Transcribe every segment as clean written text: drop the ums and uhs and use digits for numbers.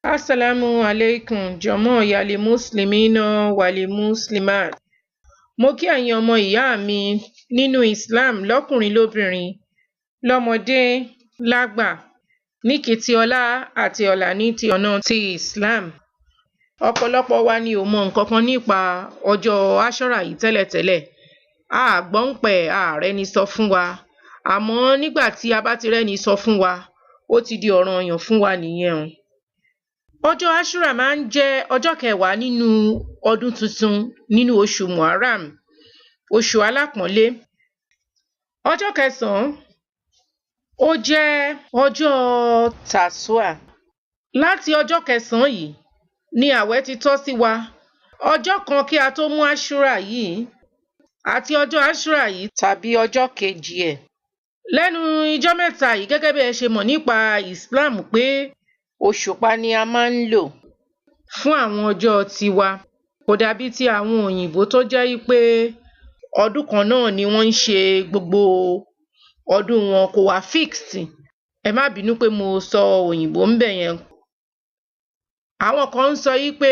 Assalamu alaikum jọ̀mọ́ yali muslimina wali muslimat. Mo kí ẹ̀yin ọmọ ìyá mi nínú Islam lọ́kùnrin lóbìnrin, lọ́mọdé lágbà, ní kí ti ọlá àti ọ̀là ní ti ọ̀nà ti Islam. Ọ̀pọ̀lọpọ̀ wa ni ò mọ nǹkan kan nípa ọjọ́ Ashura yìí tẹ́lẹ̀tẹ́lẹ̀. A à gbọ́ ńpa ẹ̀, a à rẹ́ni sọ fún wa. Àmọ́ nígbà tí a bá ti rẹ́ni sọ fún wa, ó ti di ọ̀ranyàn fún wa nìyẹn o. Ọjọ́ Ashura máa ń jẹ́ ọjọ́ kẹwàá nínú ọdún tuntun nínú oṣù Muharram, oṣù alápọ̀nlé. Ọjọ́ kẹsàn-án, ó jẹ́ ọjọ́ Tasua. Láti ọjọ́ kẹsàn-án yìí ni àwẹ̀ ti tọ́ sí wa. Ọjọ́ kan kí a tó mú Ashura yìí àti ọjọ́ Ashura yìí tàbí ọjọ́ kejì ẹ̀. Lẹ́nu ijọ́ mẹ́ta yìí, gẹ́gẹ́ bí ẹ ṣe mọ̀ nípa Islam pé òṣùpá ni a máa ń lò fún àwọn ọjọ́ tiwa. Kò dàbí ti àwọn òyìnbó tó jẹ́ wí pé ọdún kan náà ni wọ́n ń ṣe gbogbo ọdún wọn, kò wà fixed. Ẹ má bínú pé mo sọ òyìnbó ńbẹ̀ yẹn. Àwọn kan ń sọ wí pé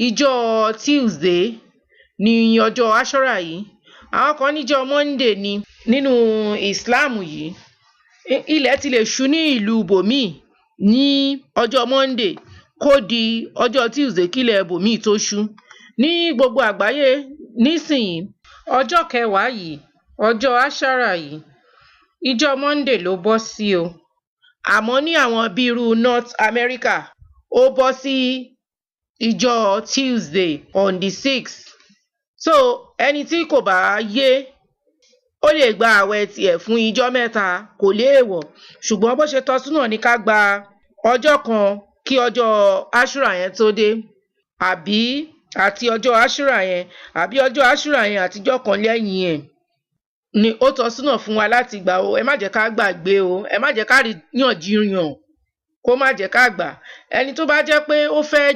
ijọ́ Tuesday ni ọjọ́ Ashura yìí. Àwọn kan níjọ́ Monday ni nínú Islam yìí. Ilẹ̀ ti lè ṣú ní ìlú ibòmíì ní ọjọ́ Monday kó di ọjọ́ Tuesday kílẹ̀ ibòmíì tó ṣú. Ní gbogbo àgbáyé nísìnyìí, ọjọ́ kẹwàá yìí, ọjọ́ Ashura yìí, ijọ́ Monday ló bọ́ sí o. Àmọ́ ní àwọn bí irú North America, ó bọ́ sí ijọ́ Tuesday on the 6th. So ẹni tí kò bá yé, ó lè gba àwẹ̀ tiẹ̀ fún ijọ́ mẹ́ta, kò léèwọ̀. Ṣùgbọ́n bó ṣe tọ́ súnà ni ká gba ọjọ́ kan kí ọjọ́ Ashura yẹn tó dé, àbí àti ọjọ́ Ashura yẹn, àbí ọjọ́ Ashura yẹn àtijọ́ kan lẹ́yìn ẹ̀ ni ó tọ́ súnà fún wa láti gbà o. Ẹ má jẹ́ ká gbàgbé o, ẹ má jẹ́ ká ríyànjiyàn kó má jẹ́ ká gbà. Ẹni tó bá jẹ́ pé ó fẹ́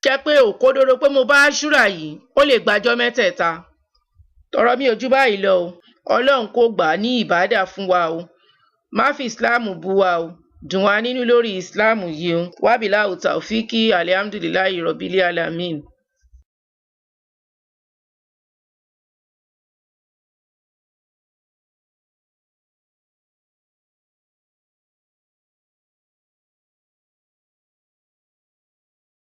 jẹ́ pé òkodoro pé mo bá Ashura yìí, ó lè gbàjọ́ mẹ́tẹ̀ẹ̀ta. Ọ̀rọ̀ mi ò ju báyìí lọ o. Ọlọ́run kó gbà á ní ìbádà fún wa o. Má fi Islam bú wa o. Dùn wá nínú lórí Islam yìí o. Wabilahu taofiki, alhamdulillahi rabbil alamin.